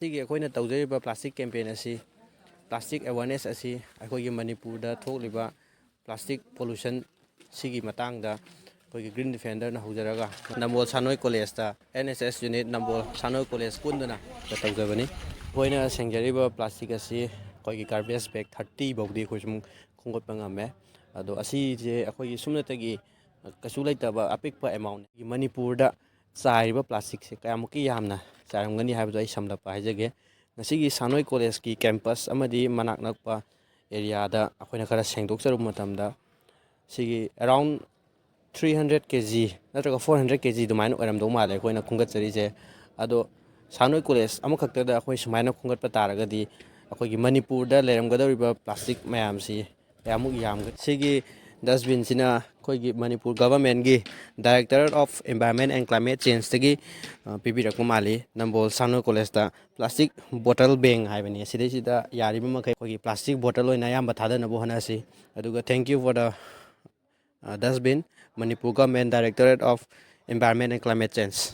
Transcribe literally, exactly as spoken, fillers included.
ꯁꯤꯒꯤ ꯑꯩꯈꯣꯏꯅ ꯇꯧꯖꯔꯤꯕ plastic campaign ꯑꯁꯤ, plastic awareness ꯑꯁꯤ ꯑꯩꯈꯣꯏꯒꯤ ꯃꯅꯤꯄꯨꯔꯗ ꯊꯣꯛꯂꯤꯕ plastic pollution ꯁꯤꯒꯤ ꯃꯇꯥꯡꯗ ꯑꯩꯈꯣꯏꯒꯤ Green Defenderꯅ ꯍꯧꯖꯔꯒ ꯅꯝꯕꯣꯜ ꯁꯥꯟꯅꯣꯏ ꯀꯣꯂꯦꯖꯇ, NSS unit ꯅꯝꯕꯣꯜ ꯁꯥꯟꯅꯣꯏ ꯀꯣꯂꯦꯖ ꯄꯨꯟꯗꯨꯅ ꯇꯧꯖꯕꯅꯤ꯫ ꯑꯩꯈꯣꯏꯅ ꯁꯦꯡꯖꯔꯤꯕ plastic ꯑꯁꯤ ꯑꯩꯈꯣꯏꯒꯤ garbage bag thirty ꯐꯥꯎꯗꯤ ꯑꯩꯈꯣꯏ ꯁꯨꯝ ꯈꯣꯝꯒꯠꯄ ꯉꯝꯃꯦ꯫ ꯑꯗꯣ ꯑꯁꯤꯁꯦ ꯑꯩꯈꯣꯏꯒꯤ ꯁꯨꯞꯅꯇꯒꯤ ꯀꯩꯁꯨ ꯂꯩꯇꯕ ꯑꯄꯤꯛꯄ amount꯫ ꯃꯅꯤꯄꯨꯔꯗ ꯆꯥꯏꯔꯤꯕ plasticꯁꯦ ꯀꯌꯥꯃꯨꯛꯀꯤ ꯌꯥꯝꯅ ꯆꯥꯏꯔꯝꯒꯅꯤ ꯍꯥꯏꯕꯗꯣ ꯑꯩ ꯁꯝꯂꯞꯄ ꯍꯥꯏꯖꯒꯦ꯫ ꯉꯁꯤꯒꯤ ꯁꯥꯟꯅꯣꯏ ꯀꯣꯂꯦꯖꯀꯤ campus ꯑꯃꯗꯤ ꯃꯅꯥꯛ ꯅꯛꯄ areaꯗ ꯑꯩꯈꯣꯏꯅ ꯈꯔ ꯁꯦꯡꯗꯣꯛꯆꯔꯨꯕ ꯃꯇꯝꯗ, ꯁꯤꯒꯤ around three hundred ꯀꯦ ꯖꯤ ꯅꯠꯇ꯭ꯔꯒ four hundred ꯀꯦ ꯖꯤ ꯑꯗꯨꯃꯥꯏꯅ ꯑꯣꯏꯔꯝꯗꯧ ꯃꯥꯜꯂꯦ ꯑꯩꯈꯣꯏꯅ ꯈꯣꯝꯒꯠꯆꯔꯤꯁꯦ꯫ ꯑꯗꯣ ꯁꯥꯟꯅꯣꯏ ꯀꯣꯂꯦꯖ ꯑꯃꯈꯛꯇꯗ ꯑꯩꯈꯣꯏ ꯁꯨꯃꯥꯏꯅ ꯈꯣꯝꯒꯠꯄ ꯇꯥꯔꯒꯗꯤ, ꯑꯩꯈꯣꯏꯒꯤ ꯃꯅꯤꯄꯨꯔꯗ ꯂꯩꯔꯝꯒꯗꯧꯔꯤꯕ plastic ꯃꯌꯥꯝꯁꯤ ꯀꯌꯥꯃꯨꯛ ꯌꯥꯝꯒꯅꯤ? ꯁꯤꯒꯤ dustbinꯁꯤꯅ ꯑꯩꯈꯣꯏꯒꯤ Manipur governmentꯀꯤ Directorate of Environment and Climate Changeꯇꯒꯤ, ꯑ, ꯄꯤꯕꯤꯔꯛꯄ ꯃꯥꯜꯂꯤ꯫ ꯅꯝꯕꯣꯜ ꯁꯥꯟꯅꯣꯏ ꯀꯣꯂꯦꯖꯇ plastic bottle bank ꯍꯥꯏꯕꯅꯤ꯫ ꯁꯤꯗꯩꯁꯤꯗ ꯌꯥꯔꯤꯕ ꯃꯈꯩ ꯑꯩꯈꯣꯏꯒꯤ plastic bottle ꯑꯣꯏꯅ ꯑꯌꯥꯝꯕ ꯊꯥꯗꯅꯕ ꯍꯣꯠꯅꯁꯤ꯫ ꯑꯗꯨꯒ thank you for the, uh, dustbin, Manipur Government, Directorate of Environment and Climate Change꯫